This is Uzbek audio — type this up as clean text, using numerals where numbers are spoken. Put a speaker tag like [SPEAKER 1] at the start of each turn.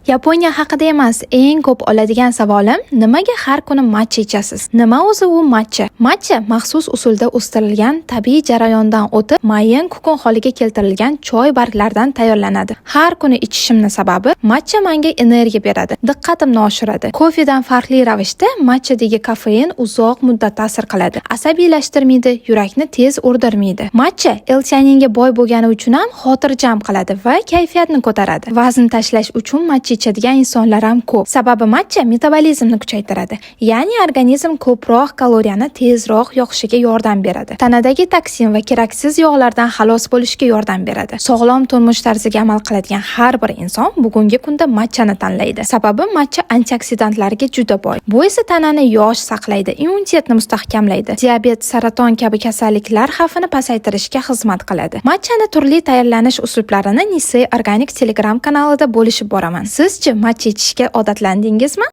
[SPEAKER 1] Yaponiya haqida emas, eng ko'p oladigan savolim: nimaga har kuni matcha ichasiz? Nima o'zi u matcha? Matcha maxsus usulda o'stirilgan, tabiiy jarayondan o'tib, mayin kukun holiga keltirilgan choy barglaridan tayyorlanadi. Har kuni ichishimni sababi: matcha menga energiya beradi, diqqatimni oshiradi. Kofedan farqli ravishda matchadagi kofein uzoq muddat ta'sir qiladi, asabiylashtirmaydi, yurakni tez urdirmaydi. Matcha L-teaninga boy bo'lgani uchun ham xotirjam qiladi va kayfiyatni ko'taradi. Vazn tashlash uchun matcha ichadigan insonlar ham ko'p. Sababi matcha metabolizmni kuchaytiradi. Ya'ni organizm ko'proq kaloriyani tezroq yoqishiga yordam beradi. Tanadagi toksin va keraksiz yog'lardan xalos bo'lishga yordam beradi. Sog'lom turmush tarziga amal qiladigan har bir inson bugungi kunda matchani tanlaydi. Sababi matcha antioksidantlarga juda boy. Bu esa tanani yosh saqlaydi, immunitetni mustahkamlaydi. Diabet, saraton kabi kasalliklar xavfini pasaytirishga xizmat qiladi. Matchani turli tayyorlanish uslublarini Nisei Organic Telegram kanalida bo'lishib boraman. Sizchi matcha ichishga odatlandingizmi?